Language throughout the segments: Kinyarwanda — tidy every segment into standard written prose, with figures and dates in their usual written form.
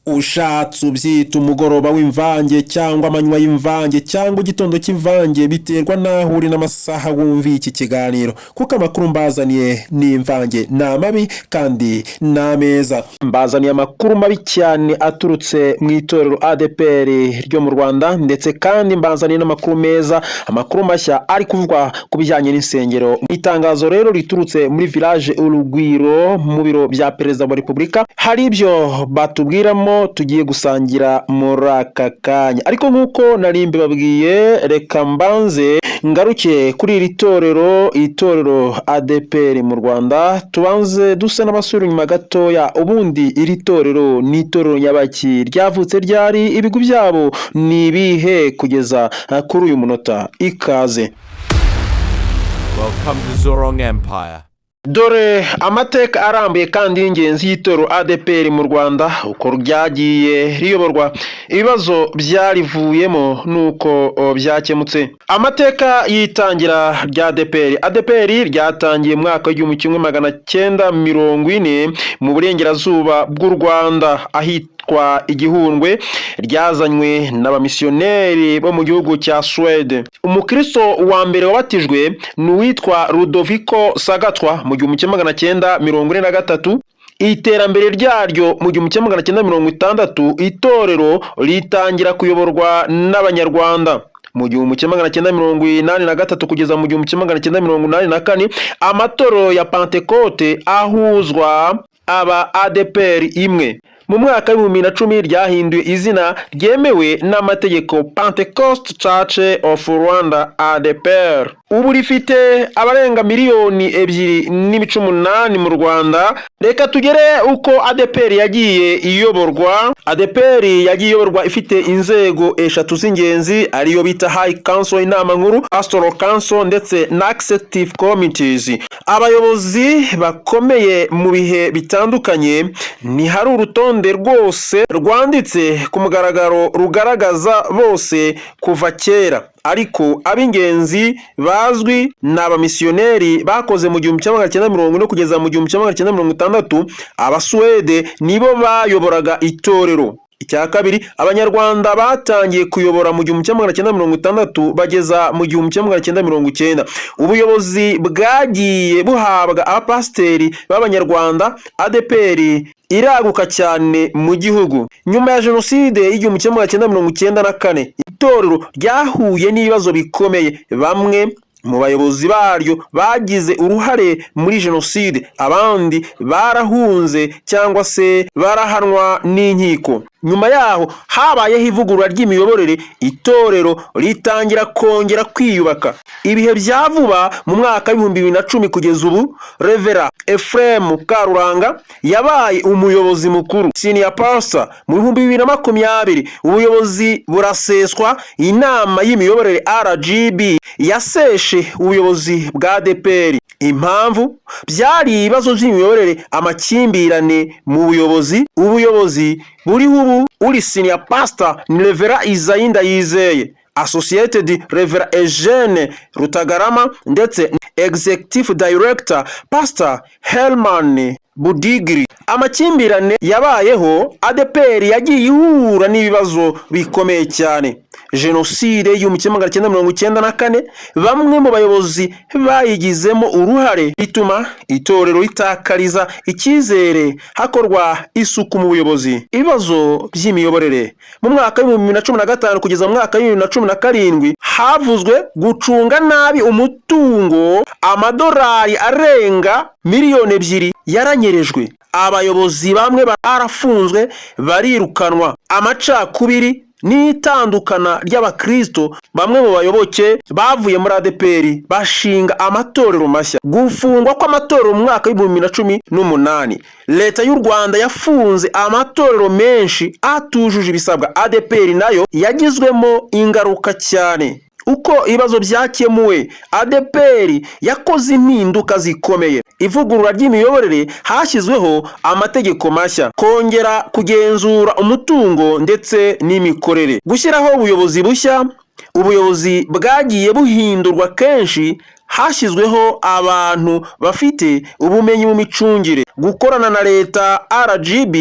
Ushatse ubyita umugoroba w'imvange cyangwa amanywa y'imvange cyangwa igitondo cy'imvange, biterwa n'aho uri n'amasaha wumviye iki kiganiro, kuko amakuru mbazaniye ni imvange, ni amabi kandi ni ameza. Mbazaniye amakuru mabi cyane aturutse mu itorero ADEPR ryo mu Rwanda, ndetse kandi mbazaniye n'amakuru meza, amakuru mashya ari kuvugwa ku bijyanye n'insengero. Itangazo rero riturutse muri Village Urugwiro, mu biro bya Perezida wa Repubulika, hari ibyo batubwiramo tugiye gusangira muri aka kanya. Ariko nk'uko nari mbibabwiye, reka mbanze ngaruke kuri iri torero, itorero ADEPR mu Rwanda, tubanze duse n'abasubira inyuma gatoya. Ubundi iri torero ni itorero nyabaki? Ryavutse ryari? Ibigwi byabo ni ibihe kugeza kuri uyu munota? Ikaze. Welcome to Zorong Empire. Dore amateka arambuye kandi y'ingenzi y'itorero ADEPR mu Rwanda, uko ryagiye riyoborwa, ibibazo byarivuyemo n'uko byakemutse. Amateka y'itangira rya ADEPR. ADEPR ryatangiye mu mwaka w'1940 mu burengerazuba bw'u Rwanda, ahitwa Igihundwe. Ryazanywe n'abamisiyoneri bo mu gihugu cya Suwede. Umukristo wa mbere wabatijwe ni uwitwa Rudoviko Sagatwa mu 1943. Iterambere ryaryo: mu 1960 itorero ritangira kuyoborwa n'Abanyarwanda. Mu 1983 kugeza mu 1984, amatorero ya Pantekote ahuzwa, aba ADEPR imwe. Mu mwaka w'2010 ryahinduye izina ryemewe n'amategeko, Pentecost Church of Rwanda, ADEPR. Ubu rifite abarenga miliyoni 2.8 mu Rwanda. Reka tugere uko ADEPR yagiye iyoborwa. ADEPR yagiye iyoborwa ifite inzego eshatu z'ingenzi, ariyo bita High Council, inama nkuru, Pastoral Council ndetse na Executive Committees. Abayobozi bakomeye mu bihe bitandukanye: ntihari urutonde rwose rwanditse ku mugaragaro rugaragaza bose kuva kera, ariko ab'ingenzi bazwi ni abamisiyoneri bakoze mu 1940 kugeza mu 1960. Abasuwede nibo bayoboraga itorero. Icya kabiri, Abanyarwanda batangiye kuyobora mu 1960 bageza mu 1990. Ubuyobozi bwagiye buhabwa abapasiteri b'Abanyarwanda. ADEPR iraguka cyane mu gihugu nyuma ya jenoside y'1994. Itorero ryahuye n'ibibazo bikomeye. Bamwe mu bayobozi baryo bagize uruhare muri jenoside, abandi barahunze cyangwa se barahanwa n'inkiko. Nyuma yaho habayeho ivugurura ry'imiyoborere, itorero ritangira kongera kwiyubaka. Ibihe bya vuba: mu mwaka w'2010 kugeza ubu, Reverend Ephrem Karuranga yabaye umuyobozi mukuru, senior pastor. Mu 2020 ubuyobozi buraseswa. Inama y'imiyoborere RGB yaseshe ubuyobozi bwa ADEPR. Impamvu byari ibibazo by'imiyoborere, amakimbirane mu buyobozi. Ubuyobozi buriho ubu, uri senior pastor ni Reverend Isaie Ndayizeye, Associated Reverend Eugene Rutagarama, ndetse Executive Director Pastor Herman Budigiri. Amakimbirane yabayeho: ADEPR yagiye ihura n'ibibazo bikomeye cyane. Jenoside y'1994, bamwe mu bayobozi bayigizemo uruhare, bituma itorero ritakariza icyizere, hakorwa isuku mu buyobozi. Ibibazo by'imiyoborere: mu mwaka w'2015 kugeza mu mwaka w'2017 havuzwe gucunga nabi umutungo, amadolari arenga miliyoni 2 yaranyerejwe, abayobozi bamwe barafunzwe, barirukanwa. Amacakubiri n'itandukana ry'abakristo: bamwe mu bayoboke bavuye muri ADEPR bashinga amatorero mashya. Gufungwa kw'amatorero: mu mwaka w'2018 Leta y'u Rwanda yafunze amatorero menshi atujuje ibisabwa. ADEPR nayo yagizwemo ingaruka cyane. Uko ibibazo byakemuwe: ADEPR yakoze impinduka zikomeye. Ivugurura ry'imiyoborere, hashyizweho amategeko mashya, kongera kugenzura umutungo ndetse n'imikorere, gushyiraho ubuyobozi bushya. Ubuyobozi bwagiye buhindurwa kenshi, hashyizweho abantu bafite ubumenyi mu micungire, gukorana na leta, RGB,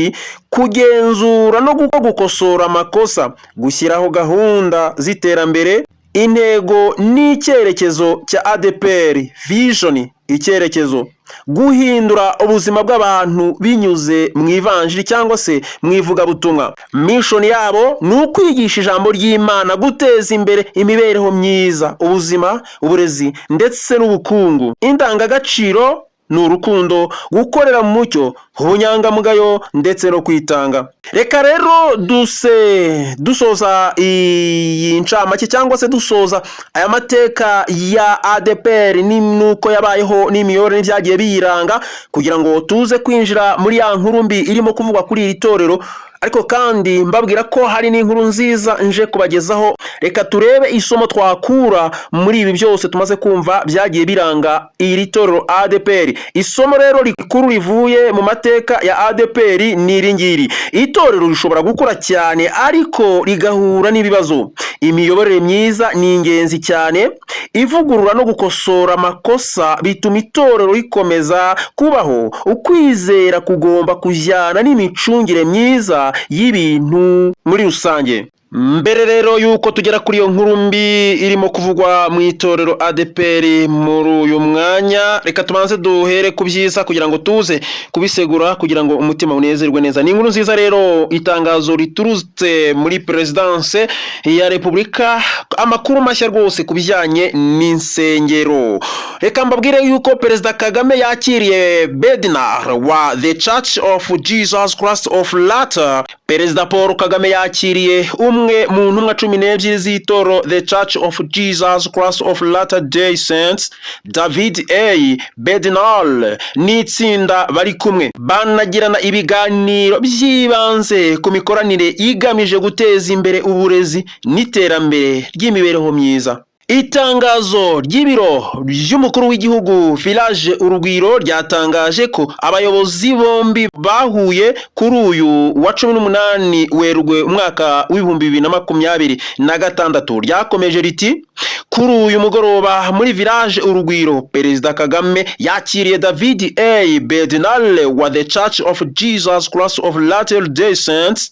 kugenzura no gukosora amakosa, gushyiraho gahunda z'iterambere. Intego n'icyerekezo cya ADEPR: vision, icyerekezo, guhindura ubuzima bw'abantu binyuze mu ivanjiri cyangwa se mu ivugabutumwa. Mission yabo ni ukwigisha ijambo ry'Imana, guteza imbere imibereho myiza, ubuzima, uburezi ndetse n'ubukungu. Indangagaciro ni urukundo, gukorera mu mucyo, ubunyangamugayo ndetse no kwitanga. Reka rero duse dusoza iyi ncamake cyangwa se dusoza aya mateka ya ADEPR n'uko yabayeho n'imiyoborere n'ibyagiye biyiranga, kugira ngo tuze kwinjira muri ya nkuru mbi irimo kuvugwa kuri iri torero, ariko kandi mbabwira ko hari n'inkuru nziza nje kubagezaho. Reka turebe isomo twakura muri ibi byose tumaze kumva byagiye biranga iri torero ADEPR. Isomo rero rikuru rivuye mu mateka ya ADEPR ni iri ngiri: itorero rishobora gukura cyane ariko rigahura n'ibibazo. Imiyoborere myiza ni ingenzi cyane. Ivugurura no gukosora amakosa bituma itorero rikomeza kubaho. Ukwizera kugomba kujyana n'imicungire myiza y'ibintu muri rusange. Mbere rero y'uko tugera kuri iyo nkuru mbi irimo kuvugwa mu itorero ADEPR muri uyu mwanya, reka tubanze duhere ku byiza kugira ngo tuze kubisegura, kugira ngo umutima unezerwe neza. Ni inkuru nziza rero, itangazo riturutse muri Perezidanse ya Repubulika, amakuru mashya rwose ku bijyanye n'insengero. Reka mbabwire yuko Perezida Kagame yakiriye Bednar wa The Church of Jesus Christ of Latter. Perezida Paul Kagame yakiriye umwe mu ntumwa 12 z'itorero The Church of Jesus Christ of Latter Day Saints, David A Bednar, n'itsinda bari kumwe, banagirana ibiganiro by'ibanze ku mikoranire igamije guteza imbere uburezi n'iterambere ry'imibereho myiza. Itangazo ry'ibiro by'umukuru w'igihugu, Village Urugwiro, ryatangaje ko abayobozi bombi bahuye kuri uyu wa 18 Werurwe umwaka w'2026. Ryakomeje riti: "Kuri uyu mugoroba muri Village Urugwiro, Perezida Kagame yakiriye David A Bednar wa The Church of Jesus Christ of Latter Day Saints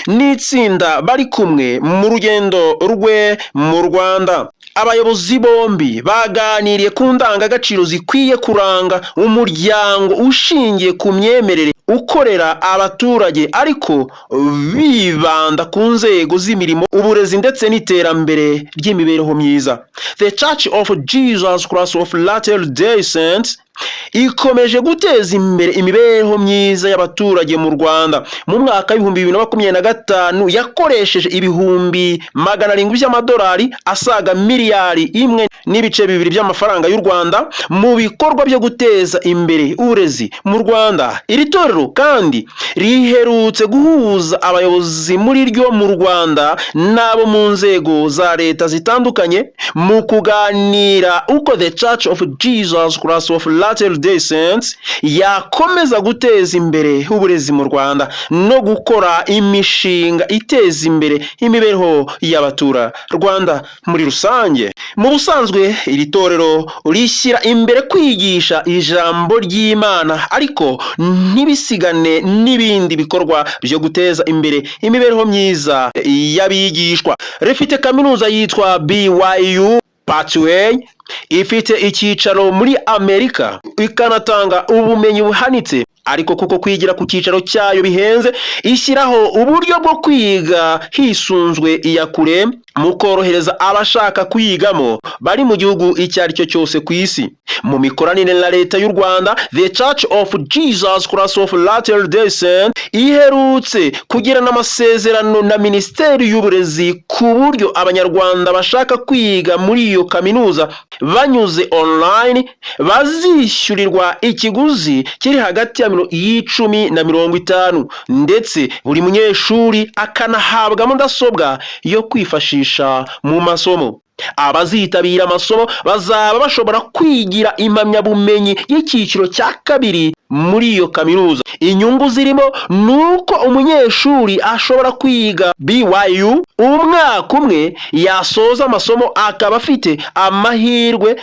n'itsinda bari kumwe mu rugendo rwe mu Rwanda. Abayobozi bombi baganiriye ku ndangagaciro zikwiye kuranga umuryango ushingiye ku myemerere ukorera abaturage, ariko bibanda ku nzego z'imirimo, uburezi ndetse n'iterambere ry'imibereho myiza." The Church of Jesus Christ of Latter Day Saints ikomeje guteza imbere imibereho myiza y'abaturage mu Rwanda. Mu mwaka w'2025 yakoresheje 700,000 by'amadolari, asaga miliyari 1.2 by'amafaranga y'u Rwanda, mu bikorwa byo guteza imbere uburezi mu Rwanda. Iri torero kandi riherutse guhuza abayobozi muri ryo mu Rwanda n'abo mu nzego za leta zitandukanye mu kuganira uko The Church of Jesus Christ of Latter Day Saints yakomeza guteza imbere uburezi mu Rwanda no gukora imishinga iteza imbere imibereho y'abaturarwanda muri rusange. Mu busanzwe iri torero rishyira imbere kwigisha ijambo ry'Imana, ariko ntibisigane n'ibindi bikorwa byo guteza imbere imibereho myiza y'abigishwa. Rifite kaminuza yitwa BYU Pathway, ifite icyicaro muri Amerika, ikanatanga ubumenyi buhanitse, ariko kuko kwigira ku cyicaro cyayo bihenze, ishyiraho uburyo bwo kwiga hisunzwe iyakure mu korohereza abashaka kuyigamo bari mu gihugu icyo ari cyo cyose ku isi. Mu mikoranire na leta y'u Rwanda, The Church of Jesus Christ of Latter Day Saints iherutse kugirana amasezerano na Minisiteri y'Uburezi ku buryo Abanyarwanda bashaka kwiga muri iyo kaminuza banyuze online bazishyurirwa ikiguzi kiri hagati ya 10 na 50, ndetse buri munyeshuri akanahabwa mudasobwa yo kwifashisha mu masomo. Abazitabira amasomo bazaba bashobora kwigira impamyabumenyi y'icyiciro cya kabiri muri iyo kaminuza. Inyungu zirimo ni uko umunyeshuri ashobora kwiga BYU umwaka umwe, yasoza amasomo akaba afite amahirwe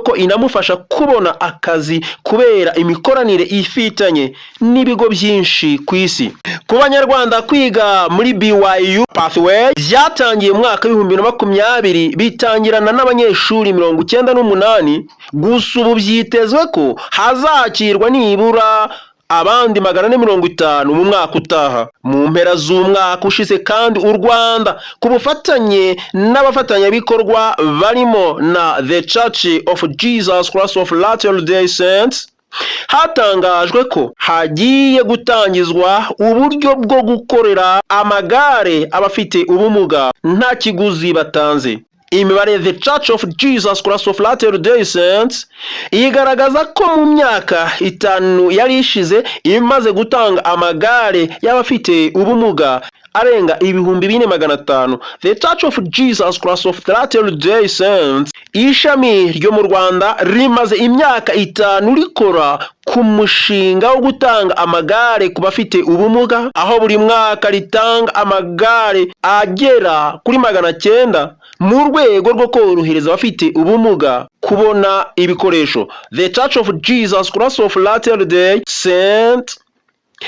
ko inamufasha kubona akazi kubera imikoranire ifitanye n'ibigo byinshi ku isi. Ku Banyarwanda, kwiga muri BYU Pathway byatangiye mu mwaka wa 2020, bitangirana n'abanyeshuri 98 gusa. Ubu byitezwe ko hazakirwa nibura abandi 450 mu mwaka utaha. Mu mpera z'umwaka ushize kandi, u Rwanda ku bufatanye n'abafatanyabikorwa barimo na The Church of Jesus Christ of Latter Day Saints, hatangajwe ko hagiye gutangizwa uburyo bwo gukorera amagare abafite ubumuga nta kiguzi batanze. Imibare The Church of Jesus Christ of Latter Day Saints igaragaza ko mu myaka 5 yari ishize imaze gutanga amagare y'abafite ubumuga arenga 4500. The Church of Jesus Christ of Latter Day Saints, ishami ryo mu Rwanda, rimaze imyaka 5 rikora ku mushinga wo gutanga amagare ku bafite ubumuga, aho buri mwaka ritanga amagare agera kuri 900 mu rwego rwo korohereza abafite ubumuga kubona ibikoresho. The Church of Jesus Christ of Latter Day Saint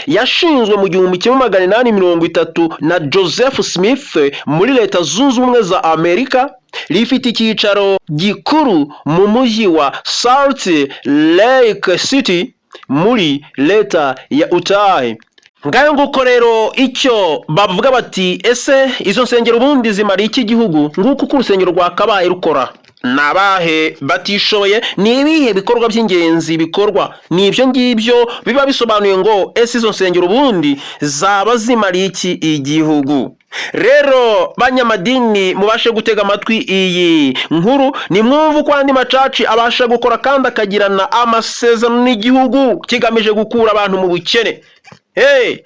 yashinzwe mu 1830 na Joseph Smith muri Leta Zunze Ubumwe za Amerika. Rifite icyicaro gikuru mu mujyi wa Salt Lake City muri leta ya Utah. Ngayo nguko rero icyo bavuga bati: "Ese izo nsengero ubundi zimara iki gihugu?" Nguko uko urusengero rwakabaye rukora. Ni abahe batishoboye? Ni ibihe bikorwa by'ingenzi bikorwa? Ni ibyo ngibyo biba bisobanuye ngo: "Ese izo nsengero ubundi zaba zimariye iki igihugu?" Rero banyamadini, mubashe gutega amatwi iyi nkuru, nimwumve uko andi machurch abasha gukora kandi akagirana amasezerano n'igihugu kigamije gukura abantu mu bukene. Hey!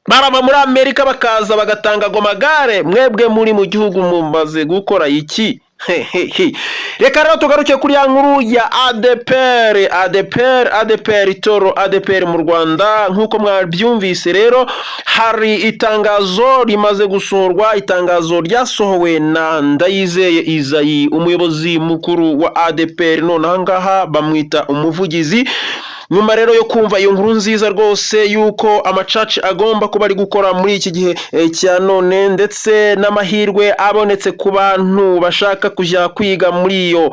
Barava muri Amerika bakaza bagatanga ago magare. Mwebwe muri mu gihugu mumaze gukora iki? Hehehe. Reka rero tugaruke kuri ya nkuru ya ADEPR, ADEPR, ADEPR, itoro ADEPR mu Rwanda. Nk'uko mwabyumvise rero, hari itangazo rimaze gusohorwa, itangazo ryasohowe na Ndayizeye Izayi, umuyobozi mukuru wa ADEPR. None aha ngaha bamwita umuvugizi. Nyuma rero yo kumva iyo nkuru nziza rwose y'uko amachurch agomba kuba ari gukora muri iki gihe cya none, ndetse n'amahirwe abonetse ku bantu bashaka kujya kwiga muri iyo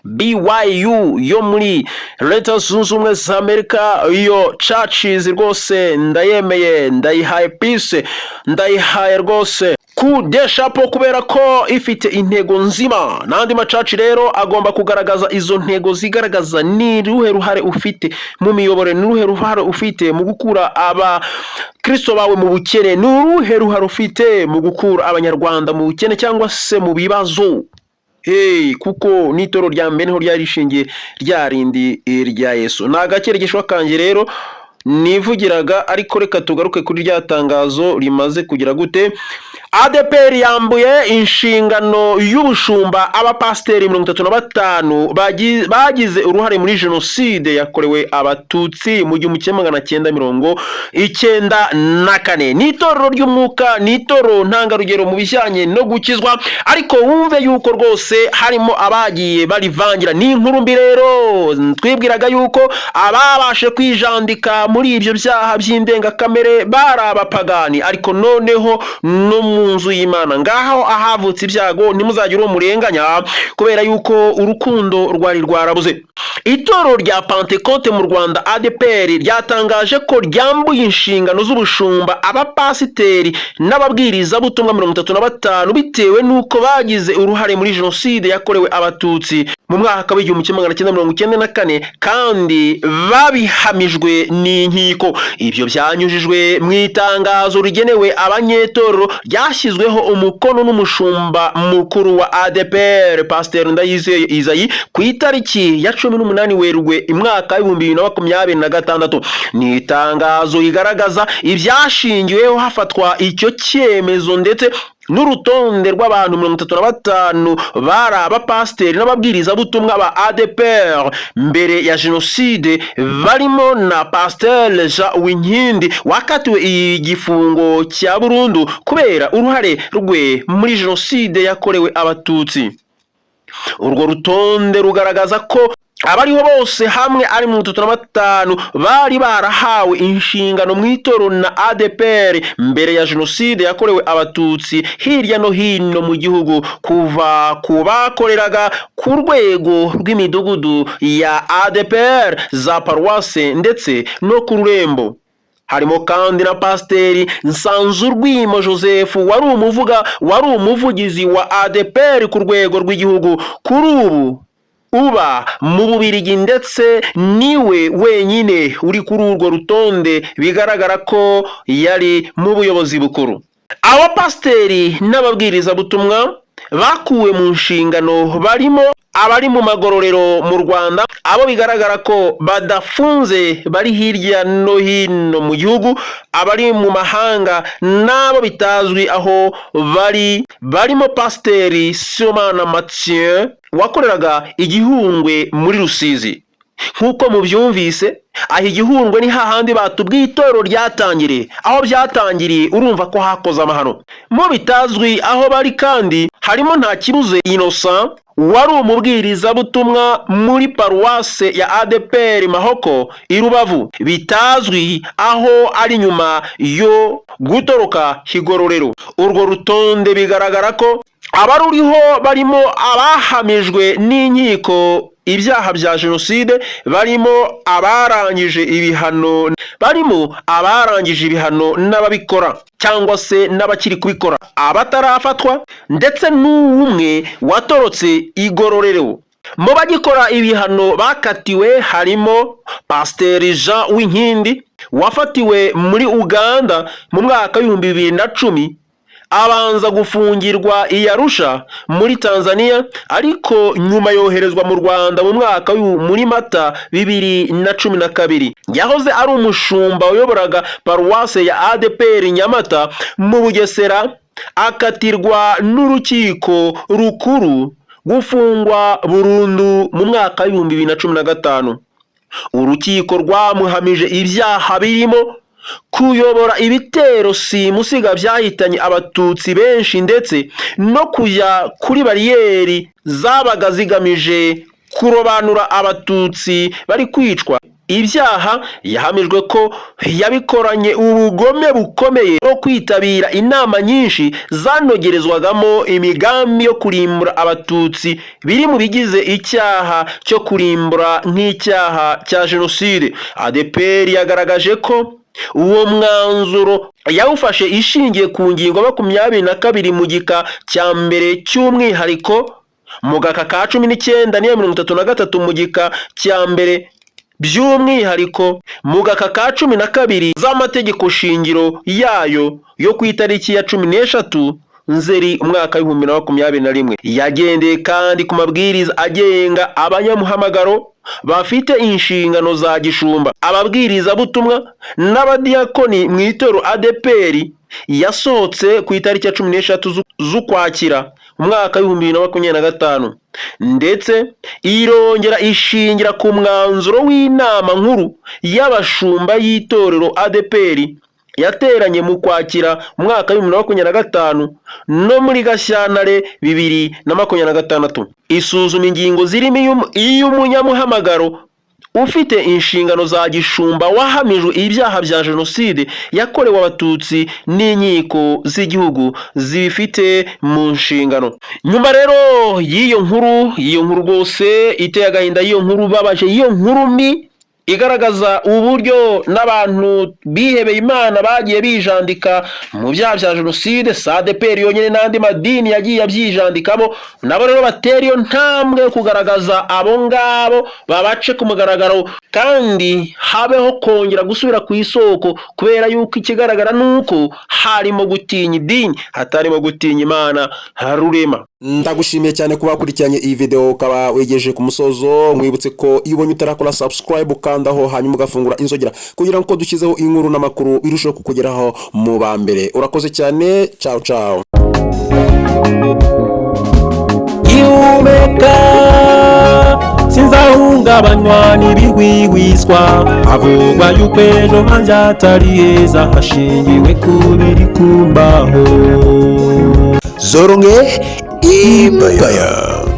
BYU yo muri Leta Zunze Ubumwe za Amerika, iyo churches rwose ndayemeye, ndayihaye peace, ndayihaye rwose coup de chapeau, kubera ko ifite intego nzima. N'andi machurch rero agomba kugaragaza izo ntego zigaragaza ni uruhe ruhare ufite mu miyoborere, ni uruhe ruhare ufite mu gukura abakristo bawe mu bukene, ni uruhe ruhare ufite mu gukura Abanyarwanda mu bukene cyangwa se mu bibazo. Hey, kuko n'itorero rya mbere niho ryari rishingiye, rya rindi rya Yesu. Ni agakeregeshwa kanjye rero nivugiraga, ariko reka tugaruke kuri rya tangazo rimaze kugira gute. ADEPR yambuye inshingano y'ubushumba abapasiteri 35 bagize uruhare muri jenoside yakorewe Abatutsi mu 1994. Ni itorero ry'umwuka, ni itorero ntangarugero mu bijyanye no gukizwa, ariko wumve yuko rwose harimo abagiye barivangira. Ni inkuru mbi rero. Twibwiraga yuko ababashe kwijandika muri ibyo byaha by'indengakamere bari abapagani, ariko noneho no mu nzu y'Imana ngaho ahavutse ibyago. Ntimuzagire uwo murenganya, kubera yuko urukundo rwari rwarabuze. Itorero rya Pantekote mu Rwanda, ADEPR, ryatangaje ko ryambuye inshingano z'ubushumba abapasiteri n'ababwirizabutumwa 35, bitewe n'uko bagize uruhare muri jenoside yakorewe Abatutsi mu mwaka wa 1994, kandi babihamijwe n'inkiko. Ibyo byanyujijwe mu itangazo rigenewe abanyetorero ryashyizweho umukono n'umushumba mukuru wa ADEPR, Pasiteri Ndayizeye Izayi, ku itariki ya 18 Werurwe umwaka wa 2026. Ni itangazo rigaragaza ibyashingiweho hafatwa icyo cyemezo ndetse N'urutonde rw'abantu 35 bari abapasiteri n'ababwirizabutumwa ba ADEPR mbere ya jenoside, barimo na Pasiteri Jean Uwinkindi wakatiwe igifungo cya burundu kubera uruhare rwe muri jenoside yakorewe Abatutsi. Urwo rutonde rugaragaza ko abariho bose hamwe ari 35 bari barahawe inshingano mu itorero na ADEPR mbere ya jenoside yakorewe Abatutsi hirya no hino mu gihugu, kuva ku bakoreraga ku rwego rw'imidugudu ya ADEPR, za paruwase ndetse no ku rurembo. Harimo kandi na Pasiteri Nsanzurwimo Joseph wari umuvugizi wa ADEPR ku rwego rw'igihugu, kuri ubu uba mu Bubirigi, ndetse niwe wenyine uri kuri urwo rutonde bigaragara ko yari mu buyobozi bukuru. Abapasiteri n'ababwirizabutumwa bakuwe mu nshingano barimo abari mu magororero mu Rwanda, abo bigaragara ko badafunze bari hirya no hino mu gihugu, abari mu mahanga n'abo bitazwi aho bari, barimo Pasiteri Sibomana Mathieu wakoreraga Igihungwe muri Rusizi. Nk'uko mubyumvise, aho Igihundwe ni hahandi batubwiye itorero ryatangiriye, aho byatangiriye urumva ko hakoze amahano. Mu bitazwi aho bari kandi harimo Ntakibuze Innocent wari umubwirizabutumwa muri paruwase ya ADEPR Mahoko i Rubavu, bitazwi aho ari nyuma yo gutoroka igororero. Urwo rutonde bigaragara ko abaruriho barimo abahamijwe n'inkiko ibyaha bya jenoside, barimo abarangije ibihano n'ababikora cyangwa se n'abakiri kubikora, abatarafatwa, ndetse n'umwe watorotse igororero. Mu bagikora ibihano bakatiwe harimo Pasiteri Jean Uwinkindi wafatiwe muri Uganda mu mwaka w'2010, abanza gufungirwa i Arusha muri Tanzania, ariko nyuma yoherezwa mu Rwanda mu mwaka muri Mata 2012. Yahoze ari umushumba wayoboraga paruwase ya ADEPR Nyamata mu Bugesera, akatirwa n'urukiko rukuru gufungwa burundu mu mwaka w'2015. Urukiko rwamuhamije ibyaha birimo kuyobora ibitero simusiga byahitanye Abatutsi benshi, ndetse no kujya kuri bariyeri zabaga zigamije kurobanura Abatutsi bari kwicwa, ibyaha yahamijwe ko yabikoranye ubugome bukomeye no kwitabira inama nyinshi zanogerezwagamo imigambi yo kurimbura Abatutsi, biri mu bigize icyaha cyo kurimbura nk'icyaha cya jenoside. ADEPR yagaragaje ko uwo mwanzuro yawufashe ishingiye ku ngingo 22 mu gika cya mbere, cy'umwihariko mu gaka ka 19 n'iya 33 mu gika cya mbere, by'umwihariko mu gaka ka 12 z'amategeko shingiro yayo yo ku itariki ya 13 Nzeri umwaka w'2021. Yagendeye kandi ku mabwiriza agenga abanyamuhamagaro bafite inshingano za gishumba, ababwirizabutumwa n'abadiyakoni mu itorero ADEPR, yasohotse ku itariki ya 13 z'Ukwakira umwaka w'2025, ndetse irongera ishingira ku mwanzuro w'inama nkuru y'abashumba y'itorero ADEPR yateranye mu Kwakira umwaka w'2025 no muri Gashyantare 2026, isuzuma ingingo zirimo iy'umunyamuhamagaro ufite inshingano za gishumba wahamijwe ibyaha bya jenoside yakorewe Abatutsi n'inkiko z'igihugu zibifite mu nshingano. Nyuma rero y'iyo nkuru rwose iteye agahinda, y'iyo nkuru ibabaje, y'iyo nkuru mbi igaragaza uburyo n'abantu bihebeye Imana bagiye bijandika mu byaha bya jenoside, si ADEPR yonyine, n'andi madini yagiye abyijandikamo, nabo rero batera iyo ntambwe yo kugaragaza abo ngabo, babace ku mugaragaro, kandi habeho kongera gusubira ku isoko, kubera yuko ikigaragara ni uko harimo gutinya idini, hatarimo gutinya Imana Rurema. Ndagushimiye cyane kuba wakurikiranye iyi video ukaba wegereje ku musozo. Nkwibutse ko iyo ubonye utarakora subscribe, ukandaho hanyuma ugafungura inzogera kugira ngo dushyizeho inkuru n'amakuru birusheho kukugeraho mu ba mbere. Urakoze cyane, ciao ciao. Ihumeka, sinzahungabanywa n'ibihwihwiswa havugwa yuko ejo hanjye hatari heza, hashingiwe ku biri kumbaho. Zoronge Empire.